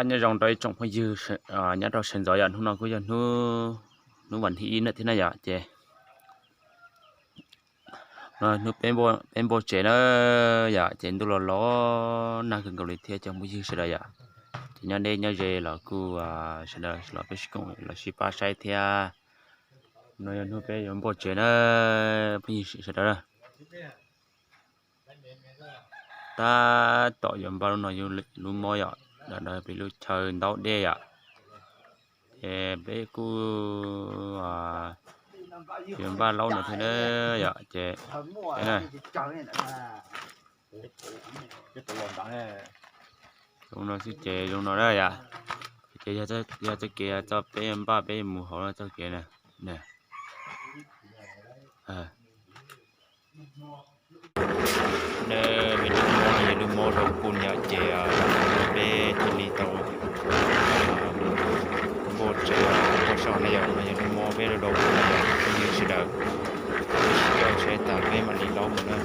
Nyob zoo rau ib tsoom phooj ywg nyob rau sawv ntxov yom, hnub no kuj yog hnub vas thib ib na thiab na yom, ces hnub peb npau tsev na yom, ces ntuj los los nag kawg nkaus li thiab cov phooj ywg sawv daws yom. Ces nyob deb nyob ze los kuj sawv daws los peb sib koom los sib pab saib thiab. No yog hnub peb yuav npau tsev na phooj ywg sawv daws. Tab tom yuav npaj lub no yog lub mob yom, daws pem lub chaw ntaub dej yom. Ces peb kuj yuav npaj laub no thiab na yom, ces zoo no xwb ces zoo no na yom. Ces yog txoj kev txoj peb yuav npaj peb yuav mus hauv txoj kev na. Lub mob no yog lub mob rau kua yom, ces peb thiaj li tau npau tsev npau soj na yom, no yog lub mob peb rau rau kua yom, phooj ywg sawv daws. Peb sib coj saib tas peb mam li laub mus na.